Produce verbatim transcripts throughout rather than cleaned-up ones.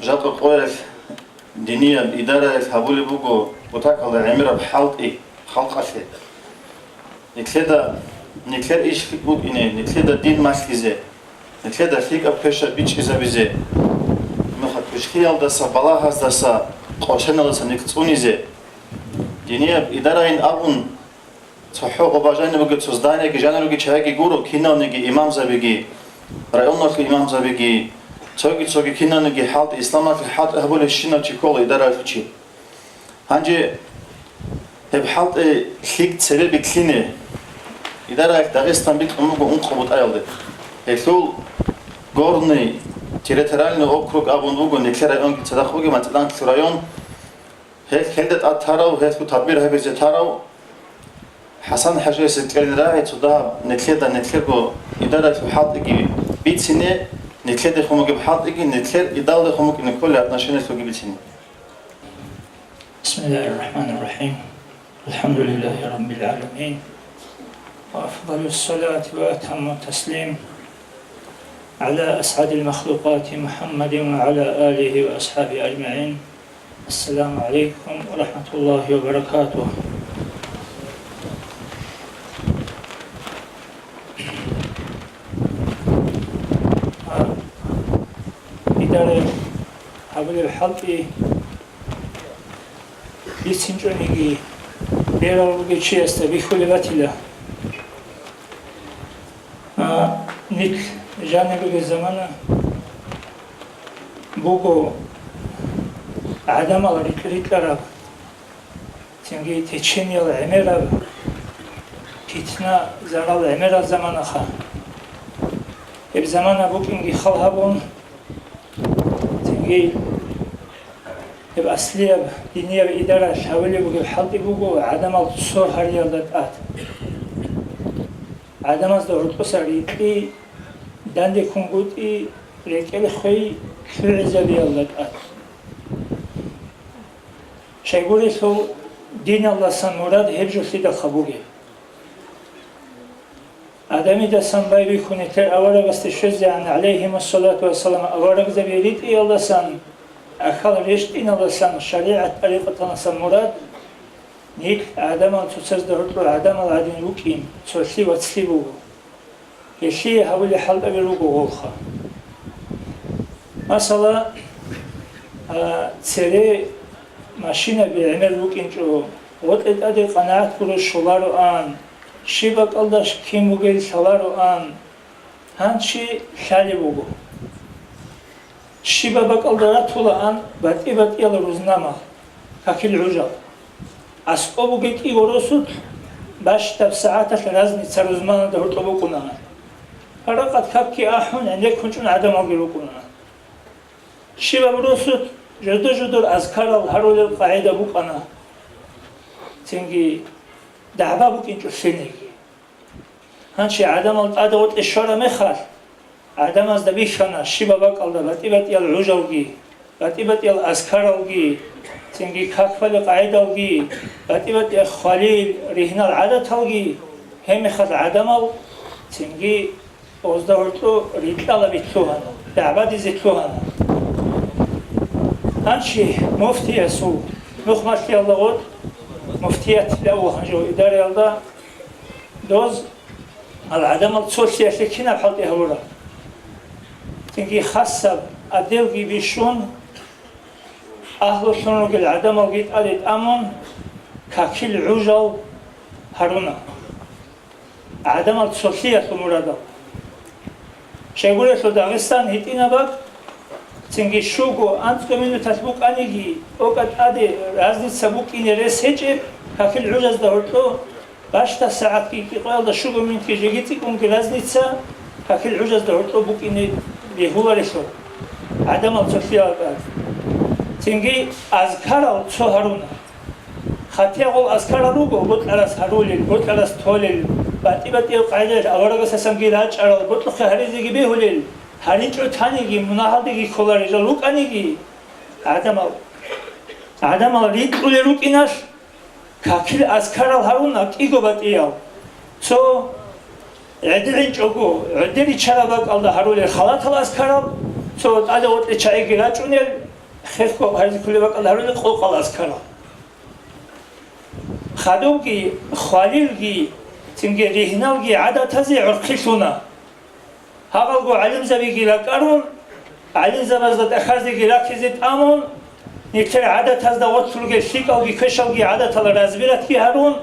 Жакъа къоялъ динияб идараялъ гьабулеб буго кутакалда гӀемераб хӀалтӀи халкъалъе. Нилъеда, нилъер иш букӀине, нилъеда дин малъизе, нилъеда лъикӀаб квешаб бичӀчӀизабизе, нуха квешлъиялдаса, балагьаздаса, къошеналдаса нилъ цӀунизе. Динияб идарайин абун, цохӀо гъоб жаниб бугеб цо зданиеги жанир ругел чагӀиги гуро, киналниги имамзабиги, районалъул имамзабиги, цоги-цоги киналниги хӀалтӀи, исламалъе хӀалтӀи гьабулев щинав чи ккола идараялъул чи. Гьанже гьеб хӀалтӀи лъикӀ цебе бикълъине. Идараялъ Дагъистан бикьун буго ункъо бутӀаялде. Гьелъул Горный территориальный округ абун буго, нилъер районги цадахъ бугеб МацӀиланкилъул район. Гьел, гьелда тӀад тарав, гьелъул тадбир гьабизе тарав ХӀасан-хӀажиясе кьелин рагӀи цо дагьаб нилъеда нилъерго идараялъул хӀалтӀиги бицине, нилъедехун бугеб хӀалтӀиги, нилъер идалдехун букӀине кколеб отношениялъулги бицине. بسم الله الرحمن الرحيم. الحمد لله رب العالمين. وأفضل الصلاة وأتم التسليم على أسعد المخلوقات محمد وعلى آله وأصحابه أجمعين. السلام عليكم ورحمة الله وبركاته. Идара гьабулеб хӀалтӀи бицинчӀониги, берал ругев чиясда бихьулеб батила. А, нилъ жаниб бугеб замана буго гӀадамал рикь-рикьараб, цинги течениял гӀемераб, питна-зарал гӀемерал заманаха. Гьеб замана букӀинги хал гьабун, цинги гьеб аслияб динияб идара лъавулеб бугеб хӀалтӀи буго гӀадамал цо гьариялда тӀад. ГӀадамазда гьоркьоса рикьи, дандеккунгутӀи, рекӀел хвей лъугӀизабиялда тӀад. Щайгурелъул диналдасан мурад гьеб жо лъидалха бугеб. Адамидасан байбихьун нилъер аварагасде щвезегӀан, гӀалайгьимуссалату вассалам, аварагзаби ритӀиялдасан, ахал рещтӀиналдасан, шаригӀат-тӀарикъаталдасан мурад, нилъ гӀадамал цоцазда гьоркьор гӀадамал гӀадин рукӀин, цолъи вацлъи буго. Гьелъие гьабулеб хӀалтӀаби руго гъолха. Масала, а, цере машинаби гӀемер рукӀинчӀо, гъотӀе тӀаде къанагӀат гуро щолароан, щиб бакӀалда кин бугел лъалароан, гьанчи лъалеб буго. Щибаб бакӀалда ратулаан батӀи-батӀиял рузнамал, какил гӀужал. АскӀоб бугей кӀиго росулъ бащдаб сагӀаталъ разница рузманалда гьоркьоб букӀунаан. Паракъат какги ахӀун, гӀенеккун чӀун гӀадамалги рукӀунаан. Щибаб росулъ жодор-жодор азкарал гьарулел къагӀида букӀана. Цинги дагӀба букӀинчӀо лъениги. Гьанчи гӀадамал тӀаде гъоркье щвараб мехалъ, гӀадамазда бихьана щибаб бакӀалда батӀи-батӀиял гӀужалги, батӀи-батӀиял азкаралги, цинги какбалеб къагӀидалги, батӀи-батӀиял хвалил, ригьнал гӀадаталги, гьеб мехалъ гӀадамал цинги гъозда гьоркьо рикьалаби лъугьана, дагӀбадизе лъугьана. Гьанчи муфтиясул, нухмалъиялда гъоркь муфтиятилан вугьанчӀо идараялда, доз гьал гӀадамал цолъиялъе кинаб хӀалтӀи гьабураб? Цинги хасаб отделги бищун, агьлулъун ругел гӀадамалги тӀаде тӀамун, какил гӀужал гьаруна. ГӀадамал цолъиялъул мурадал. Щайгурелъул Дагъистан гьитӀинаб бакӀ, цинги щуго, анцӀго минуталъ букӀаниги, тӀокӀаб тӀаде разница букӀине рес гьечӀеб, какил гӀужазда гьоркьо бащдаб сагӀатги кӀикъоялда щуго минутги жеги цӀикӀкӀунги разница, какил гӀужазда гьоркьо букӀине бегьуларелъул гӀадамал цолъиялда тӀад. Цинги азкарал цо гьаруна. Хатиягъул азкарал руго, бокьарас гьарулел, бокьарас толел, батӀи-батӀиял къагӀидаялъ аварагасдасан рачӀарал, бокьухъе гьаризеги бегьулел, гьаричӀо таниги, мунагьалдеги кколарел жал рукӀаниги, гӀадамал, гӀадамал рикьулел рукӀиналъ, какил азкарал гьаруна кӀиго батӀиял. Цо гӀедегӀинчӀого, гӀодор ричараб бакӀалда гьарулел халатал азкарал, цо тӀаде гъоркье чагӀиги рачӀунел, Хехго гьарзикулеб бакӀал гьарулел къокъал азкарал. Хадубги, хвалилги, цинги ригьналги гӀадатазе гӀурхъи лъуна. Гьагъалго гӀалимзабиги ракӀарун, гӀалимзабазда тӀахьаздеги ракизе тӀамун, нилъер гӀадатазда гъорлъ ругел лъикӀалги квешалги гӀадатал разбиратги гьарун,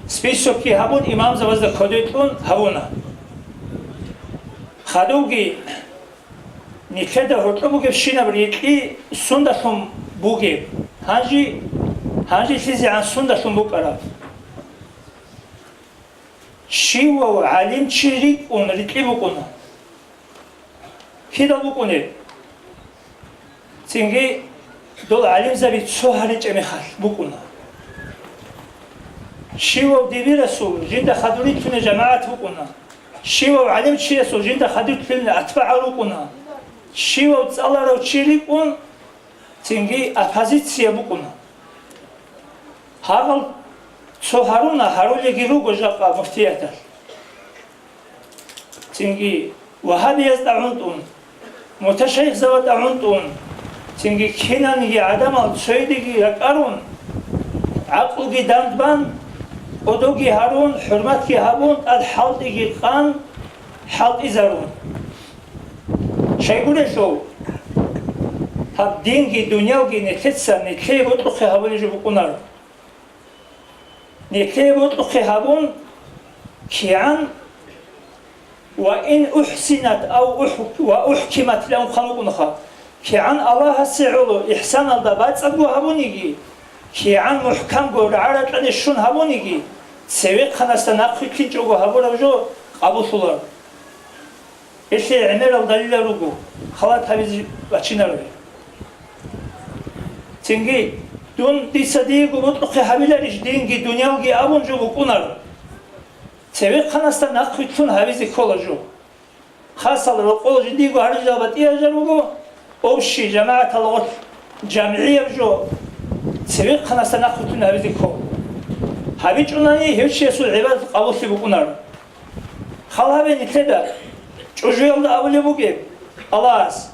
списокги гьабун, имамзабазда кодетлъун гьабуна. Хадубги, нилъеда гьоркьоб бугебщинаб рикьи сундалъун бугеб? Гьанже, гьанже лъизегӀан сундалъун букӀараб? Щивав гӀалимчи рикӀкӀун рикьи букӀуна. Кидал букӀунеб? Цинги дол гӀалимзаби цо гьаричӀеб мехалъ букӀуна. Щивав дибирасул жинда хадурлъунел жамагӀат букӀуна. Щивав гӀалимчиясул жинда хадурлъунел атбагӀал рукӀуна. Щивав цӀаларав чи рикӀкӀун, цинги оппозиция букӀуна. Гьагъал цо гьаруна, гьарулеги руго жакъа муфтияталъ. Цинги вагьабиязда гӀунтӀун, муташайихзабазда гӀунтӀун, цинги кинанги гӀадамал цойдеги ракӀарун, гӀакълуги дандбан, кӀодоги гьарун, хӀурматги гьабун, тӀад хӀалтӀиги къан, хӀалтӀизарун. Щайгурелъул, гьаб динги дунялги нилъеца нилъее бокьухъе гьабулеб жо букӀунаро. Нилъее бокьухъе гьабун, кигӀан «ва ин ухӀсинат ав ух-, ва ухӀкимат» лъан хъван букӀунаха. КигӀан Аллагьасе гӀоло ихсаналда бацӀцӀадго гьабуниги, кигӀан мухӀкамго рагӀа-ракьалде щун гьабуниги, цевехъанасда нахъвилълъинчӀого гьабураб жо къабуллъуларо. Гьелъие гӀемерал далилал руго, халат гьабизе бачинароги. Цинги, дун дица диего бокьухъе гьабиларищ динги дунялги абун жо букӀунаро. Цевехъанасда нахъвилълъун гьабизе ккола жо. Хасал рокъол жиндиего гьарулел батӀияб жо руго, общий жамагӀаталда гъорлъ жамгӀияб жо цевехъанасда нахъвилълъун гьабизе ккола. ГьабичӀунани гьев чиясул гӀибадат къабуллъи букӀунаро. Хал гьабе нилъеда, чӀужуялда абулеб бугеб Аллагьас: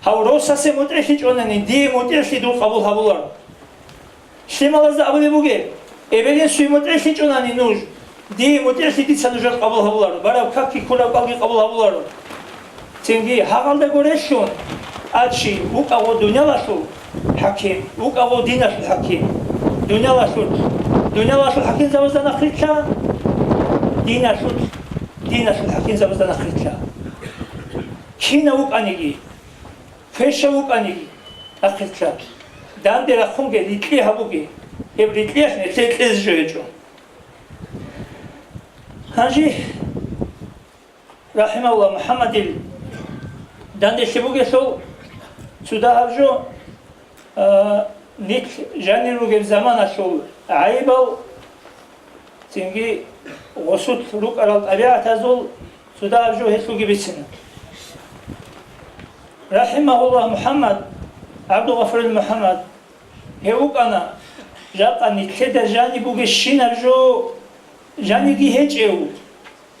«Гьав росасе мутӀигӀлъичӀонани, дие мутӀигӀлъи дун къабул гьабуларо». Лъималазда абулеб бугеб: «Эбел-инсуе мутӀигӀлъичӀонани нуж, дие мутӀигӀлъи дица нужер къабул гьабуларо, бараб какги ккураб кӀалги къабул гьабуларо». Цинги гьагъалдаго релълъун, а чи вукӀа гъо дуниялалъул хӀаким, вукӀа гъо диналъул хӀаким. Дуниялалъул, дуниялалъул хӀакимзабазда нахърилълъа, диналъул, диналъул хӀакимзабазда нахърилълъа. Кинав вукӀаниги, квешав вукӀаниги, нахърилълъа. Данде рахъунге рикьи гьабуге, гьеб рикьиялъ нилъее кьезе жо гьечӀо. Гьанже рахӀимагьуллагь, МухӀаммадил данделъи бугелъул цо дагьаб жо, а, нилъ жанир ругеб заманалъул гӀайибал, цинги гъосулъ рукӀарал тӀабигӀатазул цо дагьаб жо гьелъулги бицина. РахӀимагьуллагь МухӀаммад, ГӀабдулгъафурил МухӀаммад, гьев вукӀана жакъа нилъеда жаниб бугебщинаб жо жаниги гьечӀев.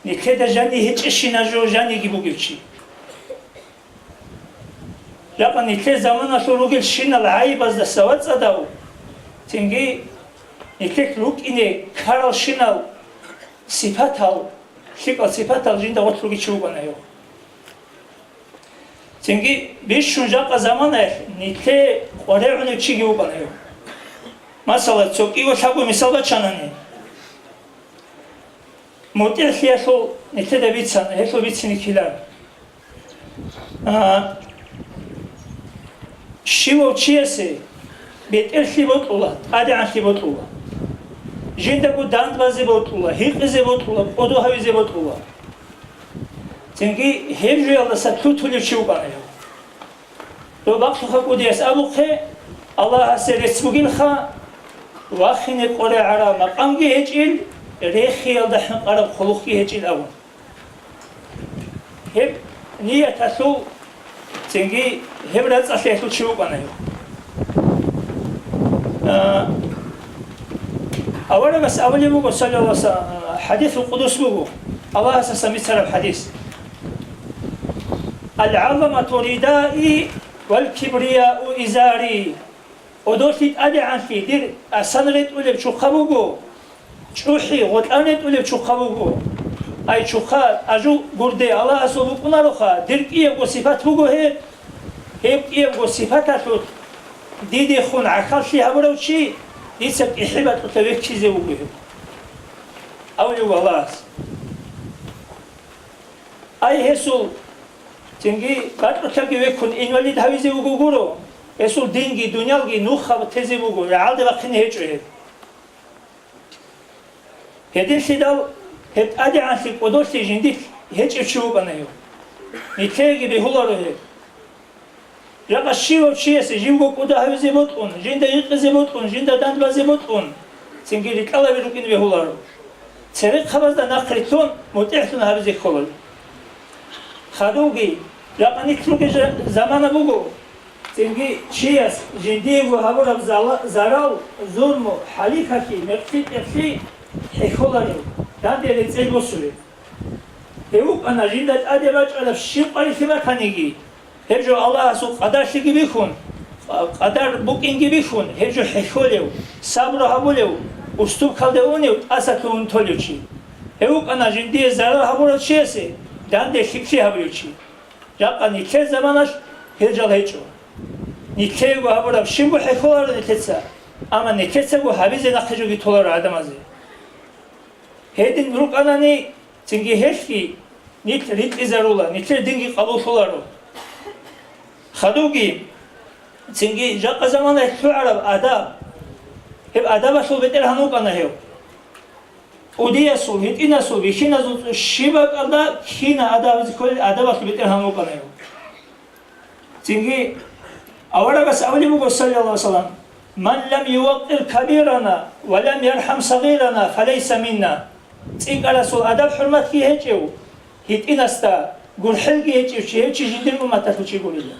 Нилъеда жани гьечӀещинаб жо жаниги бугев чи. Жакъа нилъер заманалъул ругелщинал гӀайибаздаса вацӀцӀадав, цинги нилъелъ рукӀине ккаралщинал сипатал, лъикӀал сипатал жинда гъорлъ ругев чи вукӀана гьев. Цинги бищун жакъа заманаялъ нилъее къваригӀунев чиги вукӀана гьев. Масала, цо кӀиго-лъабго мисал бачанани, мутӀигӀлъиялъул нилъеда бицана, гьелъул бицине ккелар. А, щивав чиясе бетӀерлъи бокьула, тӀадегӀанлъи бокьула. Жиндаго дандбазе бокьула, гьикъизе бокьула, кӀодо гьавизе бокьула. Цинги гьеб жоялдаса лъутулев чи вукӀана гьев. Доб бакълъухъа кӀудияс абухъе, Аллагьасе рецц бугилха, вахине къваригӀараб макъамги гьечӀил, рехиялда хӀинкъараб хъулухъги гьечӀил абун. Гьеб нияталъул, цинги гьеб рацӀцӀалъиялъул чи вукӀана гьев. А, аварагас абулеб буго, саллаллагьу гӀалайгьи ва саллам, хӀадисул къудус буго, Аллагьасдасан бицараб хӀадис: «Ал-гӀазамату ридаи «Вал кибрияу изари», кӀодолъи тӀадегӀанлъи дир асан ретӀулеб чухъа буго, чӀухӀи гъотӀан ретӀулеб чухъа буго. Ай чухъа, ажу гурде Аллагьасул букӀунароха, дир кӀиябго сипат буго гьеб. Гьеб кӀиябго сипаталъулъ дидехун гӀахьаллъи гьабурав чи дица кӀихӀи бакьулъа веккизе вуго гьеб, абулев Аллагьас. Ай гьесул цинги бакьулъаги веккун инвалид гьавизе вуго гуро, гьесул динги дунялги нухаб тезе буго, рагӀалде бахъине гьечӀо гьеб. Гьединлъидал гьеб тӀадегӀанлъи кӀодолъи жиндилъ гьечӀев чи вукӀана гьев. Нилъееги бегьуларо гьеб. Жакъа щивав чиясе живго кӀуда гьавизе бокьун, жинда гьикъизе бокьун, жинда данде базе бокьун, цинги рикӀкӀалаби рукӀине бегьуларо. Церехъабазда нахърилълъун, мутӀигӀлъун гьабизе ккола. Хадубги, жакъа нилъ ругел жа-, замана буго, цинги чияс жиндиего гьабураб зала-, зарал, зулму, хӀалихьалъи, мекълъи-тӀехълъи хӀехьоларев, данде рецӀел босулев. Гьев вукӀана жинда тӀаде бачӀараб щиб къварилъи батаниги, гьеб жо Аллагьасул къадарлъиги бихьун, къа-, къадар букӀинги бихьун, гьеб жо хӀехьолев, сабру гьабулев, уступкалде унев, тӀасалъугьун толев чи. Гьев вукӀана жиндие зарал гьабурав чиясе данде лъикӀлъи гьабулев чи. Жакъа нилъер заманалъ гьел жал гьечӀо. Нилъеего гьабураб щибго хӀехьоларо нилъеца, амма нилъецаго гьабизе нахъе жоги толаро гӀадамазе. Гьедин рукӀанани, цинги гьелъги нилъ рикьизарула, нилъер динги къабуллъуларо. Хадубги, цинги жакъа заманаялъ лъугӀараб адаб, гьеб адабалъул бетӀергьан вукӀана гьев. КӀудиясул, гьитӀинасул, бихьиназул цо щиб бакӀалда кина адабизе кколел адабалъул бетӀергьан вукӀана гьев. Цинги аварагас абулеб буго, саллаллагьу гӀалайгьи ва саллам: «Ман лам юваккъир кабирана ва лам ярхӀам сагъирана, фалайса минна». ЦӀикӀкӀарасул адаб-хӀурматги гьечӀев, гьитӀинасда гурхӀелги гьечӀев чи, гьев чи жиндир умматалъул чи гурила.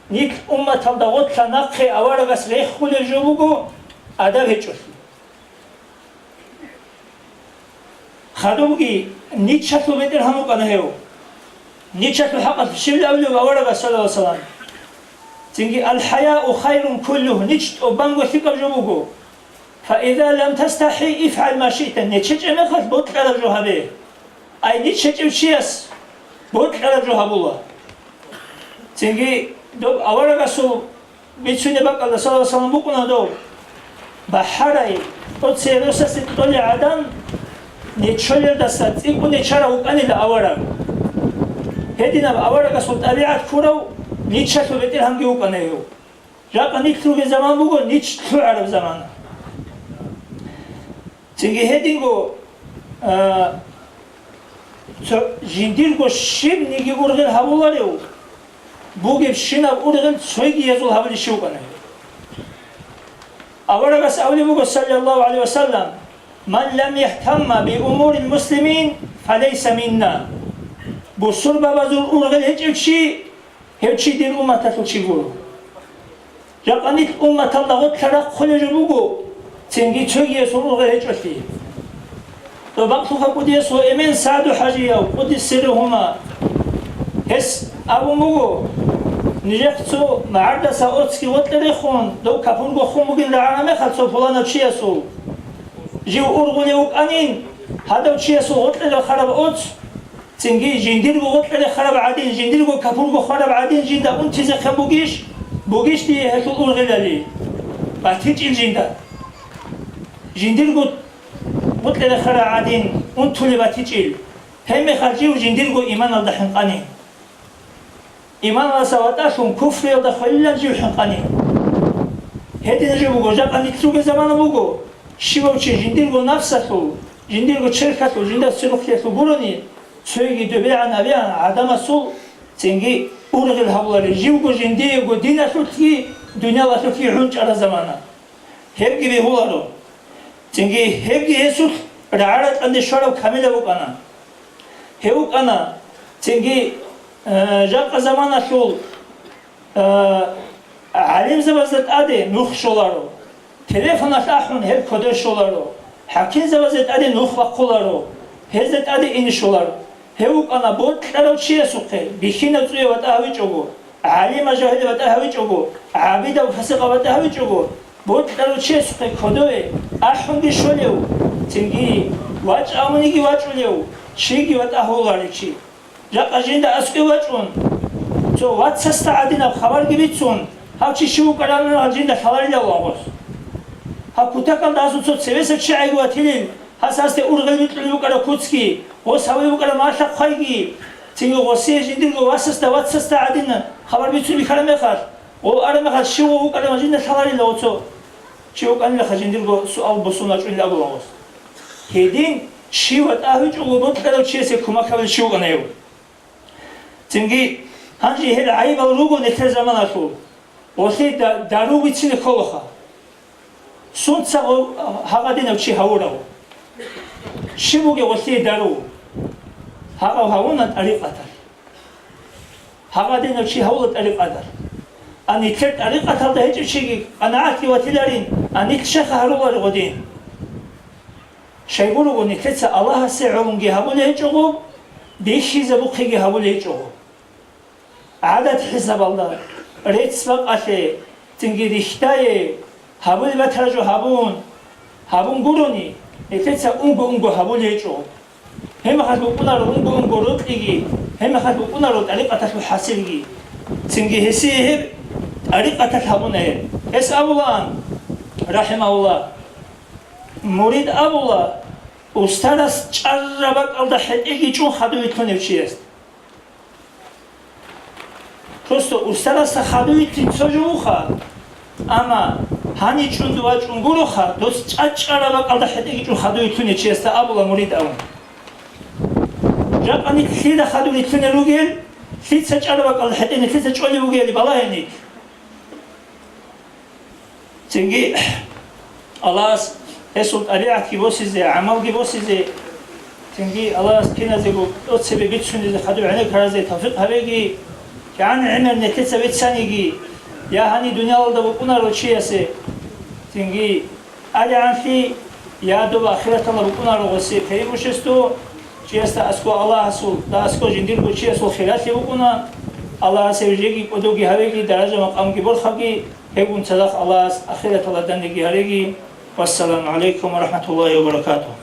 Нилъ умматалда гъорлъа нахъе аварагас рехулел жо буго адаб гьечӀолъи. Хадубги ничалъул бетӀергьан вукӀана гьев. Ничалъул хӀакъалъулъ щиб абулеб аварагас, саллаллагьу гӀалайгьи ва саллам? Цинги: «Ал-хӀаяу хайрун куллугь», нич тӀубанго лъикӀаб жо буго. «Фа иза лам тастахӀи, ифгӀал ма шиъта», нечечӀеб мехалъ бокьараб жо гьабе. Ай нечечӀев чияс бокьараб жо гьабула. Цинги доб аварагасул бицунеб бакӀалда, саллаллагьу гӀалайгьи ва саллам, букӀуна дов: «БахӀарай, тӀоцебе росасе кьолей гӀадан, нечолелдаса цӀикӀкӀун нечарав вукӀанила авараг». Гьединаб аварагасул тӀабигӀат ккурав ничалъул бетӀергьанги вукӀана гьев. Жакъа нилъ ругел заман буго, нич лъугӀараб заман. Цинги гьединго, а, цо-, жиндирго щибниги ургъел гьабуларев, бугебщинаб ургъел цойгиязул гьабулищ вукӀана. Аварагас абулеб буго, саллаллагьу гӀалайгьи ва саллам: «Ман лам яхӀтамма би умурил муслимин, фалайса минна». Бусурбабазул ургъел гьечӀев чи, гьев чи дир умматалъул чи гуро. Жакъа нилъ умматалда гъорлъа рахъулел жо буго, цинги цогиясул ургъел гьечӀолъи. ТӀубакълъуха кӀудиясул эмен СагӀду-хӀажияв, къуддиса сирругьума, гьес абун буго: «Нижехъ цо магӀардаса оцги гъоркье рехун, дов капурго хун бугин рагӀараб мехалъ цо пуланав чиясул, жив ургъулев вукӀанин, гьадав чиясул гъоркье рахараб оц, цинги жиндирго гъоркье рахараб гӀадин, жиндирго капурго хвараб гӀадин жинда унтизехъин бугищ, бугищ дие гьелъул ургъелали? БатичӀил жинда. Жиндирго гъоркье рахараб гӀадин унтулеб батичӀил, гьебмехалъ жив жиндирго иманалда хӀинкъани». Иманалдаса ватӀалъун куфруялда хвелилан жив хӀинкъани. Гьедин жо буго, жакъа нилъ ругел замана буго, щивав чи жиндирго нафсалъул, жиндирго черхалъул, жинда церухълъиялъул гурони, цоги добегӀан абеян гӀадамасул цинги ургъел гьабуларел, живго жиндиего диналъулъги дунялалъулъги гӀунчӀараб замана. Гьебги бегьуларо. Цинги гьебги гьесулъ рагӀа-ракьанде щварав камилав вукӀана. Гьев вукӀана, цинги, э, жакъа заманалъул, э, гӀалимзабазда тӀаде нух щоларо, телефоналъ ахӀун гьеб кодер щоларо, хӀакимзабазда тӀаде нух бахъуларо, гьезда тӀаде ине щоларо. Гьев вукӀана бокьарав чиясухъе бихьинаб цӀуе ватӀа гьавичӀого, ГӀалимал жагьилал батӀа гьавичӀого, гӀабидал фасикъал батӀа гьавичӀого, бокьарав чиясухъе кодове ахӀунги щолев, цинги вачӀа абуниги вачӀулев, чиги батӀа гьоларев чи. Жакъа жинда аскӀов вачӀун, цо вацасда гӀадинаб хабарги бицун, гьав чи щив вукӀаравилан жинда лъаларилан гъос. Гьаб кутакалда гьасул цо цевесав чагӀиги ватилин, гьас гьасде ургъел рикьулеб букӀараб куцги, гъос гьавулеб букӀараб малъа-хъвайги, цинги гъосие жиндирго васасда, вацасда гӀадин хабар бицун бихьараб мехалъ, гъов араб мехалъ щив гъов вукӀарав жинда лъаларила гъоцо. Чи вукӀанилаха жиндирго суал босун вачӀунел абула гъос. Гьедин чи батӀа гьавичӀого бокьарав чиясе кумек гьабулев чи вукӀана гьев. Цинги гьанже гьел гӀайибал руго нилъер заманалъул. Гъолъие да-, дару бицине кколаха. Сунца гъо-, гьагъадинав чи гьавурав? Щиб бугеб гъолъие дару? Гьагъав гьавуна тӀарикъаталъ. Гьагъадинав чи гьавула тӀарикъаталъ. А нилъер тӀарикъаталда гьечӀев чиги къанагӀатлъи ватиларин, а нилъ щайха гьарулари гъодин? Щайгурого нилъеца Аллагьасе гӀолунги гьабулей гьечӀого, бихьизабухъеги гьабулей гьечӀого. ГӀадат хӀисабалда, рецц-бакъалъе, цинги рихьдае, гьабулеб батараб жо гьабун, гьабун гурони, нилъеца унго-унго гьабулей гьечӀо. Гьебмехалъ букӀунаро унго-унго рокьиги, гьебмехалъ букӀунаро тӀарикъаталъул хӀасилги. Цинги гьесие гьеб тӀарикъаталъ гьабуна гьеб. Гьес абулаан, рахӀимагьуллагь, мурид абула, устарас чӀараб бакӀалда хӀетӀеги чӀун хадув вилълъунев чиясда. Просто устарасда хадув вилълъин цо жо вуха, амма гьаничӀун вачӀун гуроха, дос чӀа-, чӀараб бакӀалда хӀетӀеги чӀун хадув вилълъунев чиясда абула мурид абун. Жакъа нилъ лъида хадур рилълъунел ругел, лъица чӀараб бакӀалда хӀетӀене лъица чӀолеб бугели балагье нилъ. Цинги Аллагьас гьесул тӀабигӀатги босизе, гӀамалги босизе, цинги Аллагьас киназего тӀоцебе бицунизе хадур гӀенеккаразе тавфикъ гьабеги, кигӀан гӀемер нилъеца бицаниги, я гьаниб дуниялалда букӀунаро чиясе, цинги АлигӀанлъи, я доб ахираталда букӀунаро гъоси преимущество, чиясда аскӀо Аллагьасул, да аскӀо жиндирго чиясул хиралъи букӀуна, Аллагьас гьев жеги кӀодоги гьавеги, даража-макъамги борхаги, гьевгун цадахъ Аллагьас ахираталда дандеги гьареги. Вассаламу гӀалайкум ва рахӀматуллагьи ва баракатугь.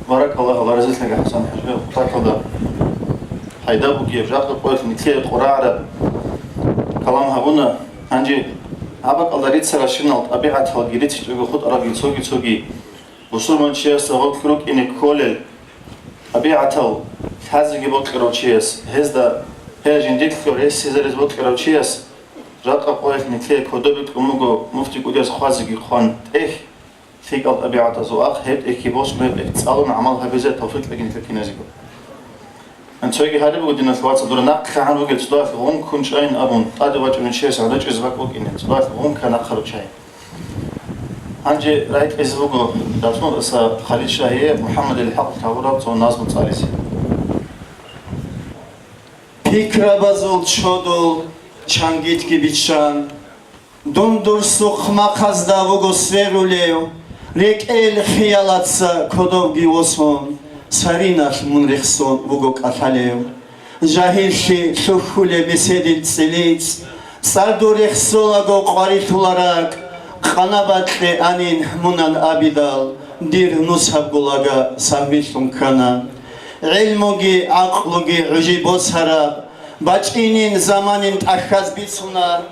Баракаллагьу, Аллагь разилъаги, ХӀасан-хӀажи, хутӀаталда пайда бугеб, жакъа къоялъ нилъее къваригӀараб калам гьабуна. Гьанже гьаб бакӀалда рицарал щинал тӀабигӀаталги рицичӀого хутӀарабги цоги-цоги бусурманчиясда гъоркь рукӀине кколел тӀабигӀатал лъазеги бокьарав чияс, гьезда гьел жиндилъго гьесизаризе бокьарав чияс, жакъа къоялъ нилъее кодобе кьун буго муфти кӀудияс хъвазеги хъван тӀехь. ЛъикӀал тӀабигӀатазул ахъ гьеб тӀехьги босун, гьеб тӀехь цӀалун гӀамал гьабизе тавфикъ кьеги нилъер киназего. Анцоги гьариб буго, диналъ вацал, дура нахъе гьан ругел цӀудалъ гъункун чӀайин абун, тӀаде вачӀунев чияс гӀодов чӀезе бакӀ вукӀине, цӀудалъ гъунка нахъа ручай. Гьанже райкьизе буго Датун-Уса Халид-Шагьие МухӀаммадил хӀакъ гьавураб цо назму цӀализе. Пикрабазул чодул чангитги биччан, Дундур сухъмахъазда вуго сверулев, рекӀел хиялаца кодовги восун, цариналъ мун рехсон вуго кӀалъалев. Жагьиллъи лъухьулеб меседил цӀилицӀ, цӀар дур рехсолаго къварилъула ракӀ, къанабакье анин мунан абидал, дир нусабго лага сагьвилъун ккана. ГӀилмуги гӀакълуги гӀужи босараб, бачӀинин заманин тӀахьаз бицуна,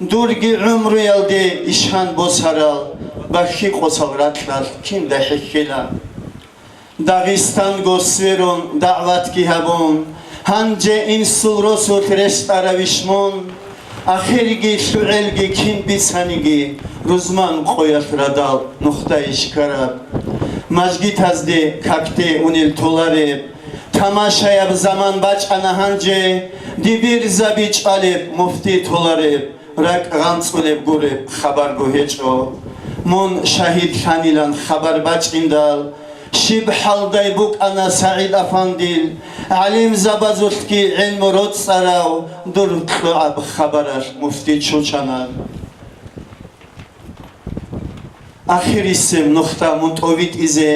дурги гӀумруялде ишан босарал, бахьи-къосал ракьалъ кинда хӀехьела. Дагъистанго сверун дагӀватги гьабун, гьанже инсул росулъ рещтӀаравищ мун? Ахирги лъугӀелги кин бицаниги, рузман къоялъ радал нухда ишкараб. Мажгитазде какде унел толареб, тамашаяб заман бачӀана гьанже, дибирзаби чӀвалеб муфти толареб, ракӀ гъанцӀулеб гуреб хабарго гьечӀо. Мун шагьидлъанилан хабар бачӀиндал, щиб хӀалдай букӀана СагӀид-афандил, гӀалимзабазулъги гӀилму роцӀцӀарав дур кьогӀаб хабаралъ муфти чучана. Ахирисеб нухда мун тӀовитӀизе,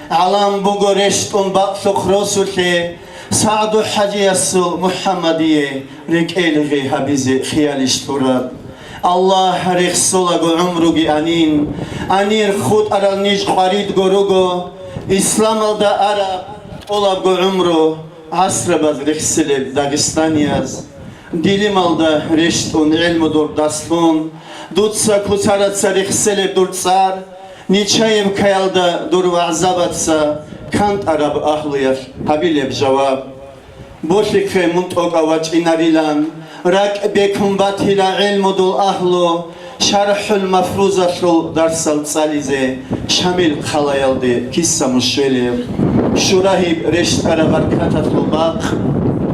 гӀалам буго рещтӀун бакълъухъ росулъе, СагӀду-хӀажиясул МухӀаммадие рекӀелгъи гьабизе хиялищ тураб? Аллагь рехсолаго гӀумруги анин, анир хутӀарал ниж къваридго руго, исламалда араб тӀолабго гӀумру, гӀасрабаз рехселеб дагъистанияз, дилималда рещтӀун гӀелму дур дарслъун, дуца куцараца рехселеб дур цӀар, Нечаевкаялда дур вагӀзабаца кантӀараб агьлуялъ гьабилеб жаваб. Болъихъе мун тӀокӀав вачӀинарилан, ракӀ бекун батила гӀелмудул агьлу, ШархӀул Мафрузалъул дарсал цӀализе Шамил хъалаялде киса мушвелеб, Шурагьиб рещтӀараб баркаталъул бахъ.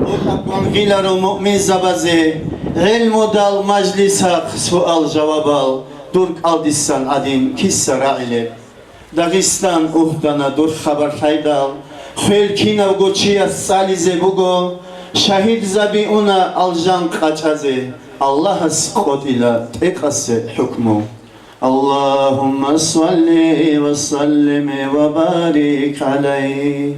Букъа гвангъиларо муъминзабазе гӀелмудал мажлисахъ суал-жавабал дур кӀалдисан гӀадин киса рагӀилеб? Дагъистан угьдана дур хабар лъайдал, хвел кинавго чияс цӀализе буго, шагьидзаби уна алжан къачӀазе, Аллагьас къотӀила тӀекъасе хӀукму. Аллагьумма салли ва саллим ва барик гӀалайгьи.